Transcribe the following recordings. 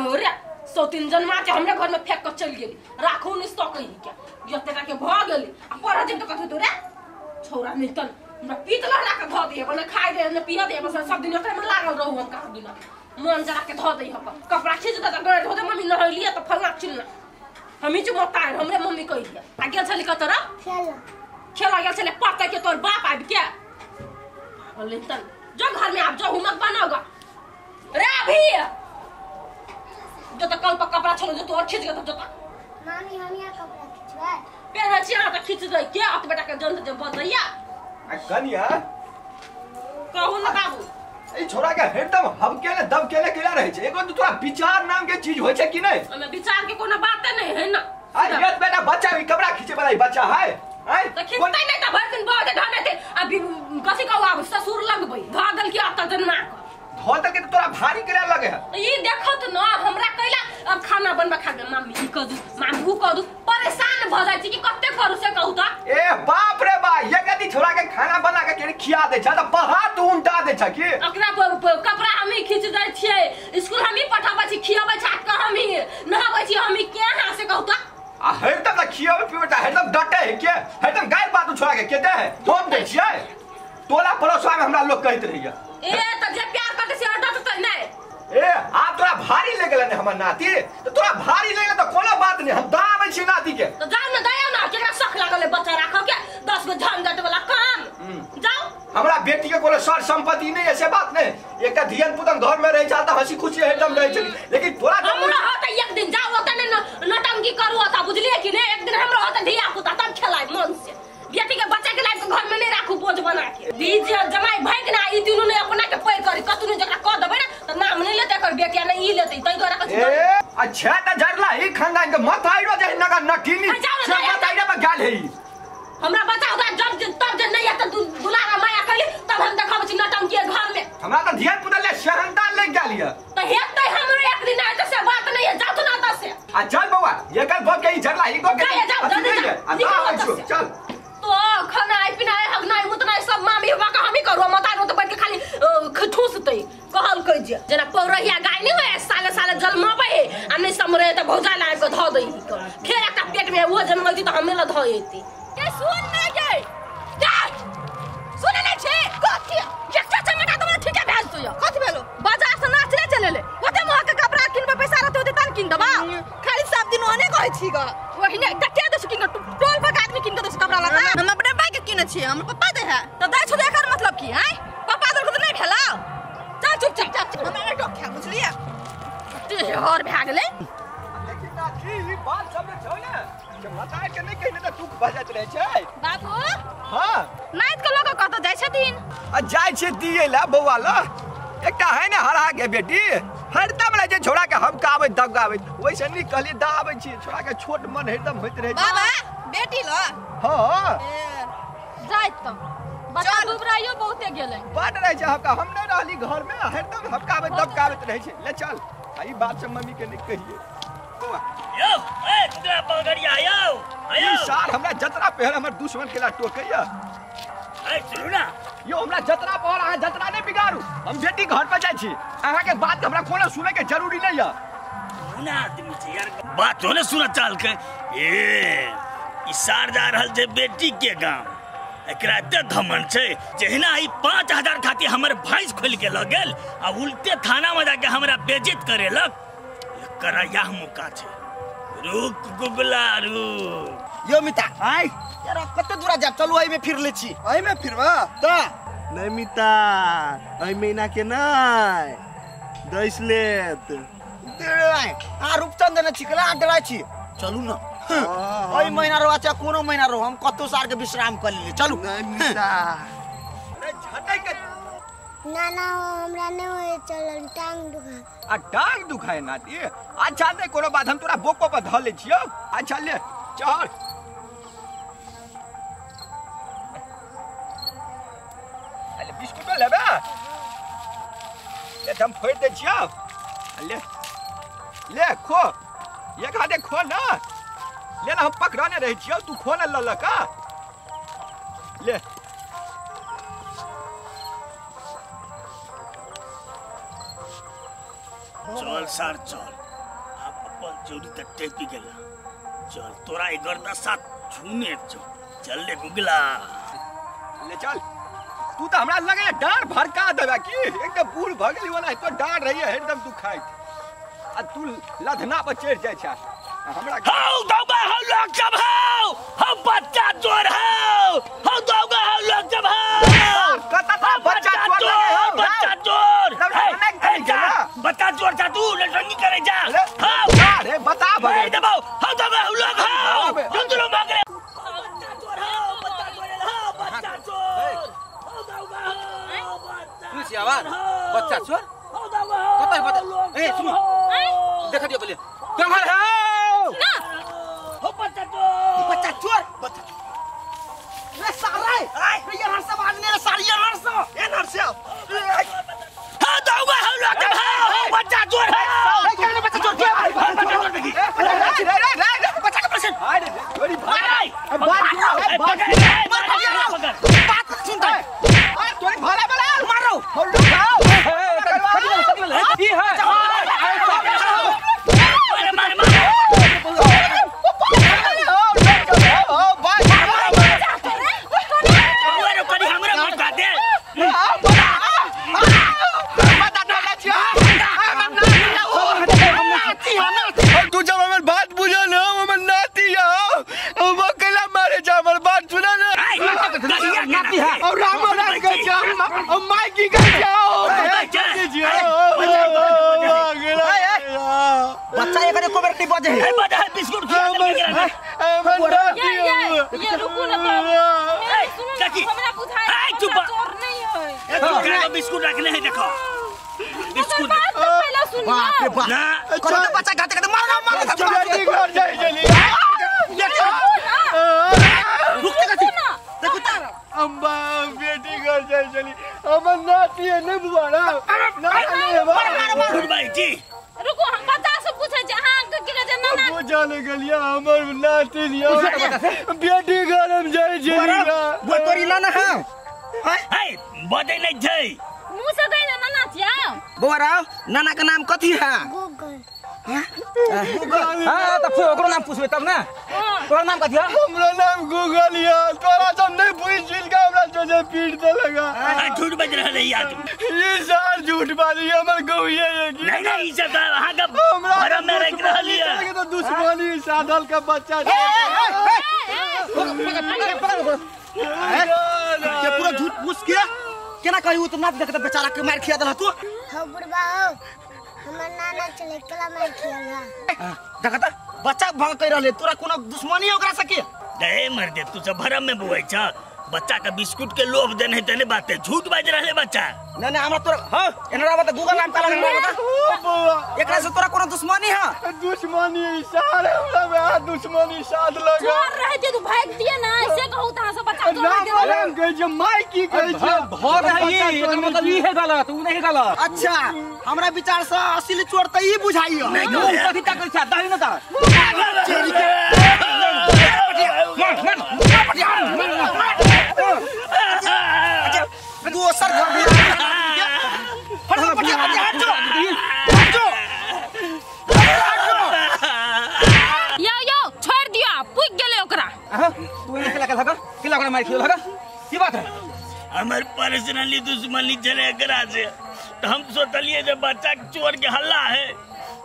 हो रे सौतीन जन्मा के हमरे घर में फेंक के चल गेली राखू नहीं सकै के जतेका के भ गेली आ पर दिन त कथि तो रे छोरा नहीं तन हमरा पीत लहरा के ध दिए बने खाइ दे ने पिया दे बस सब दिन ओकरा में लागल रहू हम कहा बिना मन जरा के ध दे हप कपड़ा खींच दे त गए धो दे मम्मी नहलिए त फलना चिलना हमी जो मोतार हमरे मम्मी कहि दिया आ गेल छली कत र खेला खेला गेल छले पड़ते के तोर बाप आबि के पागल तन जो घर में आप जो हुमक बनाओगा रे अभी जो त कल पर कपड़ा छोड़ जो तोर खींच के जो त मामी हम या कपड़ा खिंचबै पेन छी आ त खींच दे के अत बेटा के जन जे बदैया आ कनिया कहू न बाबू ई छोरा के हरदम हबके ने दबके ने केला रहै छै एगो तो तोरा विचार नाम के चीज होय छै कि नै ओमे विचार के कोनो बात नहीं है ना आ ये बेटा बच्चा भी कपड़ा खींचे वाला ई बच्चा है हैं त खींचतै नै त भर दिन बड़ धने थे अभी कथि कहू आब ससुर लगबै ध दल की अब त जन्मा क धो तक के तोरा भारी केला लगे है ई देखत न हमरा कैला अब खाना बनबा खा के मम्मी ई कह दू मामी ऊ कह दू परेशान भ जाइ छी कि कते करू से कहू त ए बाप रे बा ये गदी छोरा के खाना बना के केने खिया दे छ त पहा तू उल्टा दे छ की ओकरा कपड़ा हमी खींच दै छियै स्कूल हमी पठाबै छी खियाबै छी के हमी नहाबै छी हमी के हां से कहू त आ हरदम न खियाबै पिबै त हरदम डटे है के हरदम गाय बात छोरा के के दे है हम दे छियै टोला पड़ोसवा में हमरा लोग कहत रहिया ए त जे प्यार करते से डटतै नै ए आप तोरा भारी ले गेलै ने हमर नाती त तोरा भारी ले गेलै त कोनो बात नहीं हम दाबै छी नाती के त जाउ न दया न केकरा शख लागल है बच्चा राखो के 10 गो झंझट वाला काम जाओ हमरा बेटी के कोनो सर संपत्ति नहीं ऐसे बात नहीं एकटा धियन पुतन घर में रह छै त हंसी खुशी हरदम रहै छै लेकिन तोरा हमरा हो त एक दिन जाओ त ने नटंकी करू त बुझलिए कि ने एक दिन हमरा हो त धिया पुता तब खेलाय मन से बेटी के बच्चा के लाइफ के घर में नहीं राखू बोझ बना के दीजे जमाई भाग ना ई तीनू ने अपना के पैर करी कतू ने जकरा कह देबै ना त नाम नहीं लेते एकर बेटिया नहीं ई लेते तई द्वारा कथि ए अच्छा त जरला ई खानदान के मत आइरो जे नगा नटीनी से मत आइरो पर गाल है हमरा बताओ त जब तब जे नहीं त दुलारा माया कैली तब हम देखाबै छी नटंकी घर में हमरा त धियान पुता ले शहंदा ले गेल त हेतै हमरो एक दिन आय त से बात नहीं है जाऊ ना त से आ चल बौआ एकर बाप के ई जरला ई गो के जाओ चल तो खाना पिनाय हगनाय मुतनाय सब मामी बाबा का हमी करू मतारो त बैठ के खाली ठूसतै कहल कै जे जेना पौरहिया गाय नहीं होय साले साले जन्मबै आ नहीं समरे त भौजा लाब के ध दै फेर एकटा पेट में वो जन्मैती त हमे ल ध एती के सुन ना गे के सुन नै छै कथि एकटा चमेटा तोरा ठीके भेज दो कथि भेलो बाजार से नाचले चलेले ओते मोह के कपड़ा किनबे पैसा रहते ओते तन किन दबा खाली सब दिन ओने कहै छी ग ओहिने कते दस किन टोल पर आदमी किन के दस कपड़ा लता हम अपने भाई के किने छी हमर पप्पा दे है त दै छु एकर मतलब की हैं पप्पा दल के त नहीं भेला चल चुपचाप हमरा नै टोक खा बुझलिए ते हर भए गेलै लेकिन नाथी ई बात सब छौ ने जे मताय के नहीं कहने त दुख भ जात रहै छै बाबू हां नाइत के लोग कत जाय छथिन आ जाय छै दिए ला बौआ ला एकटा है ने हरा के बेटी हरदम रहे छै छोरा के हमकाबैत दबगाबैत ओइसे नहीं कहली दाबै छी छोरा के छोट मन हरदम होइत रहे बाबा बेटी ल हां जाइत त बच्चा दुबराइयो बहुते गेलै बड रहे छै हमका हम नहीं रहली घर में हरदम हमकाबैत दबगाबैत रहे छै ले चल आ ई बात से मम्मी के नहीं कहिए बौआ यौ ए कुकरा पगड़िया यौ आयो ई साल हमरा जतरा पहर हमर दुश्मन केला टोकैया ए सुनू ना यो हमरा जतरा पर अहाँ जतरा नहीं बिगाड़ू हम बेटी घर पर जाइ छी अहाँ के बात हमरा कोनो सुने के जरूरी नहीं है कोन आदमी छै यार बात ने सुन चाल के ए ई सार जा रहल छै बेटी के गांव एकरा एते घमंड छै जहिना ई 5000 खातिर हमर भैंस खोल के ल गेल आ उल्टे थाना में जाके हमरा बेइज्जत करेलक एकरा यह मौका छै रुक गुगला रुक यो मिता आय यार कते दूरा जाब चलू एहि में फिर ले छी एहि में फिरबा त नहीं मिता एहि महीना के नहीं दैस लेत डेराय आ रूपचंद ने छिकला आ डराय छी चलू न एहि महीना रहो अच्छा कोनो महीना रहो हम कतो सार के विश्राम कर लेले चलू नहीं मिता अरे झटै के नाना हो हमरा नहीं होए चलल टांग दुखा आ टांग दुखाए नाती अच्छा नहीं कोनो बात हम तोरा बोको पर ध ले छियो अच्छा ले चढ़ अरे बिस्कुट लेबे ले हम फोड़ दे छियो ले ले खो एक हाथे खो ना ले ना हम पकड़ने रहे छियो तू खो ना ल का ले चल सर चल चोरी त टेपी गेला चल तोरा एकर दशा छूने छौ चल ले गुगला ले चल तू त हमरा लगे डांड भड़का देबे की एकदम बूढ़ भ गेली वाला तो डांड रही है एकदम दुखाइत आ तू लधना पर चढ़ जाय छ हमरा हौ दौगा हौ लोग सब हौ हौ बच्चा चोर हौ हौ दौगा हौ लोग सब हौ कत था बच्चा चोर लगे हौ बच्चा चोर बच्चा चोर जा तू लटंगी करे जा हौ अरे बता भगे दबाओ हौ दौगा हौ लोग हौ तुम लोग भाग रे बच्चा चोर हौ बच्चा चोर हौ बच्चा चोर हौ दौगा हौ बच्चा सुन छी आवाज बच्चा चोर हौ दौगा हौ कत बता ए सुन देख दियो पहिले कमर हौ ना हो बच्चा चोर बच्चा चोर बच्चा रे सारे रे यार सब आदमी रे सारे यार सब ए नरसिया हौ दौगा हौ लोग सब हौ बच्चा चोर हौ रे बच्चा चोर के बच्चा चोर देखी रे रे रे बच्चा के प्रश्न अरे थोड़ी भाई मार बात बात सुनता अरे थोड़ी भाला वाला मारो हौ लोग हौ ई है मार मार मार अरे कनी हमरा मत दे तू जब हमर बात बुझल हो हमर नाती हो हम अकेला मारे जा हमर बात सुना ना नाती है और राम राम के जा और माइकी के जाओ बच्चा एक एको बेर नहीं बजे ए बजा है बिस्कुट खिला दे हमर ये ये ये रुकू ना तो ए सुनो ना, काकी। हमरा बुझाय ए, चुप। चोर नहीं है ए तू का बिस्कुट रखने है देखो बिस्कुट बात तो पहले सुन बाप रे बाप ना करो तो बच्चा घाते घाते मारो मारो जल्दी घर जाई चली रुकते कथी देखो त अम्बा बेटी घर जाई चली हमर नाती है नहीं बुआ ना ना गुड बाय जी रुको हम बच्चा से पूछे जे अहाँ के की जे नाना पूजा ले गलिया हमर नाती लिया बेटी घर हम जाई चली वो तोरी ना ना है ए बजे नहीं छै मुंह से गई ना नाना छिया बौआ राव नाना के नाम कथी है गूगल हां त फिर ओकरो नाम पूछबे तब ना तोहर नाम कथी है हमरा नाम गूगल या तोरा सब नहीं पूछ छिल का हमरा जोजे पीट दे लगा आ झूठ बज रहल है यार ये सार झूठ बाजी हमर गौया है कि नहीं नहीं ई सब अहाँ के हमरा भरम में रख रहल है तो दुश्मनी साधल का बच्चा के पूरा झूठ पूछ के केना कही उ तो नाच देखत बेचारा के मार खिया देला तू हो बुढ़बा हो हमर नाना चले कला मार खियाला देखत बच्चा भंग कर रहले तोरा कोनो दुश्मनी है ओकरा से के दे मर दे तू सब भरम में बुआई छ बच्चा के बिस्कुट के लोभ देने तेने बाते झूठ बाज रहले बच्चा ना ना हमरा तोरा हां एनरा बता गूगल नाम काला नाम बता बउआ एकरा से तोरा कोनो दुश्मनी है दुश्मनी सार हमरा में आ दुश्मनी साध लगा चोर रहे जे तू भाग दिए ना ऐसे कहू तहां से बच्चा चोर राम दे राम कहे छै माइकी कहे छै भर है ई एकर मतलब ई है गलत उ नहीं गलत अच्छा हमरा विचार से असली चोर त ई बुझाइयो मुंह कथी ताकल छ दही न त दोसर घर भी हट पटिया पटिया हट जो हट जो यो यो छोड़ दियो पुग गेले ओकरा तू एने केला लगा केला ओकरा मार खियो लगा की बात है हमर पर्सनली दुश्मनी चले एकरा से तो हम सोचलिए जे बच्चा के चोर के हल्ला है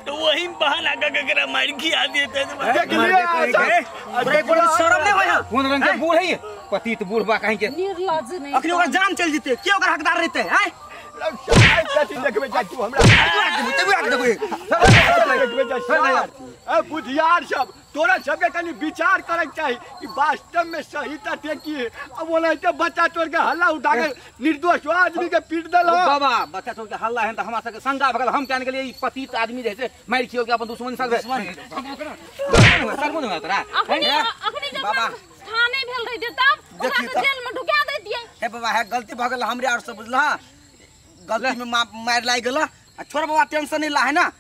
तो वही बहाना का एकरा मार खिया देते देख लिया तोरा कोनो शरम नहीं होय है कोन रंग के बूढ़ है पतित बूढ़ बा कहीं के निर्लज नहीं अखनी ओकरा जान चल जीते के ओकर हकदार रहते हैं कथी देखबे जा तू हमरा तू आग देखबे देखबे जा सार ए बुधियार सब तोरा सबके कनी विचार करे के चाही कि वास्तव में सही तथ्य की है अब ओनाहिते बच्चा तोड़ के हल्ला उठा के निर्दोष आदमी के पीट देल बाबा बच्चा छोड़ के हल्ला है त हमरा सबके शंका भगल हम जान गेलिए ई पतित आदमी जे छै मारि खियो के अपन दुश्मनी साथ शर्म नहीं तोरा अखनी अखनी जब थाने भेल रही तब ओकरा के जेल में ढुका देतिए हे बाबा हे गलती भ गेल हमरे और से बुझला गलती में मार लागि गेल आ छोड़ बाबा टेंशन नहीं ला है ना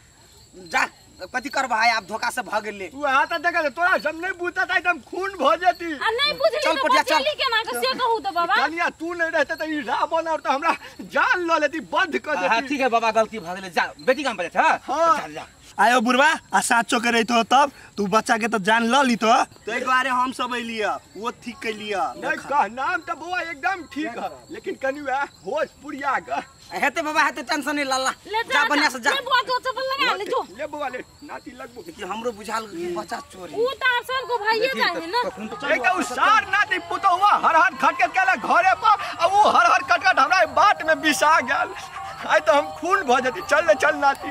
जा कथी करबा है आब धोखा से भ गेलै। तू हाथ देखल तोरा सब नहीं बुझता त एकदम खून भ जेती। आ नहीं बुझली चल तो पटिया, चल। बचेली केना के से कहू त बाबा। कनिया तू नहीं रहते त ई रावण और त हमरा जान ल लेती बंद कर हां देती। ठीक है बाबा गलती भ गेलै, जा बेटी काम पर जा। हाँ। जा जा आयो बुढ़वा आ साचो के रहितो तब तू बच्चा के तो जान ल ली तो ताहि दुआरे हम सब अइलिय वो ठीक कैलिय। नहीं कहनाम त बौआ एकदम ठीक है लेकिन कनि वह होश पुरिया के हेते बाबा हेते टेंशन नहीं लल्ला ले जा बढ़िया से जा। ले बुआ तो चप्पल लगा ले जो। ले बौआ ले नाती लगबो। लेकिन हमरो बुझाल कि बच्चा चोरी ऊ त आप सबको भाइये जाए ना। एक उ सार नाती पुतहुआ हर हर खटखट केला घरे पर आ उ हर हर खटखट हमरा बाट में बिसा गेल। आइ त हम खून भ जेती। चल ले चल नाती।